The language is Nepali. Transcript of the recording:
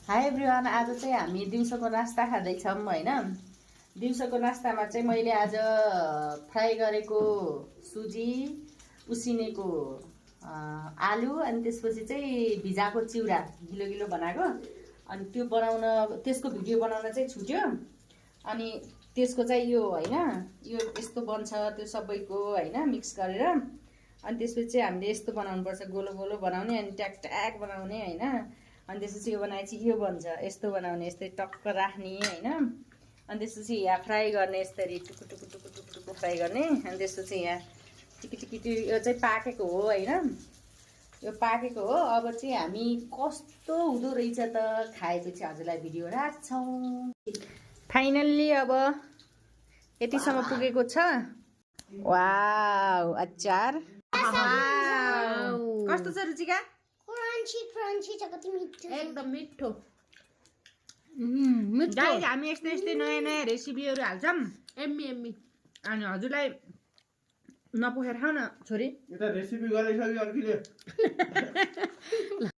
हाई एभ्रिवान, आज चाहिँ हामी दिउँसोको नास्ता खाँदैछौँ होइन। दिउँसोको नास्तामा चाहिँ मैले आज फ्राई गरेको सुजी, उसिनेको आलु अनि त्यसपछि चाहिँ भिजाएको चिउरा गिलो गिलो बनाएको। अनि त्यो बनाउन त्यसको भिडियो बनाउन चाहिँ छुट्यो। अनि त्यसको चाहिँ यो होइन, यो यस्तो बन्छ त्यो सबैको होइन मिक्स गरेर। अनि त्यसपछि चाहिँ हामीले यस्तो बनाउनुपर्छ, गोलो गोलो बनाउने अनि ट्याक ट्याक बनाउने होइन। अनि त्यसपछि यो बनाएपछि यो बन्छ, यस्तो बनाउने यस्तै टक्क राख्ने होइन। अनि त्यसपछि यहाँ फ्राई गर्ने, यसरी टुकु टुकु टुकु टुकु टुकु फ्राई गर्ने। अनि त्यसपछि यहाँ टिकी टिकी टिकी यो चाहिँ पाकेको हो होइन, यो पाकेको हो। अब चाहिँ हामी कस्तो हुँदो रहेछ त खाएपछि हजुरलाई भिडियो राख्छौँ। फाइनल्ली अब यतिसम्म पुगेको छ। वाउ, अचार कस्तो छ रुचिका? क्रन्ची क्रन्ची छ, कति मिठो, एकदम मिठो। मिठो। हामी यस्तै यस्तै नयाँ नयाँ रेसिपीहरू हाल्छौँ एम्मी एम्मी। अनि हजुरलाई नपोखेर खाऊ न छोरी। रेसिपी गरिसक्यो अर्कीले।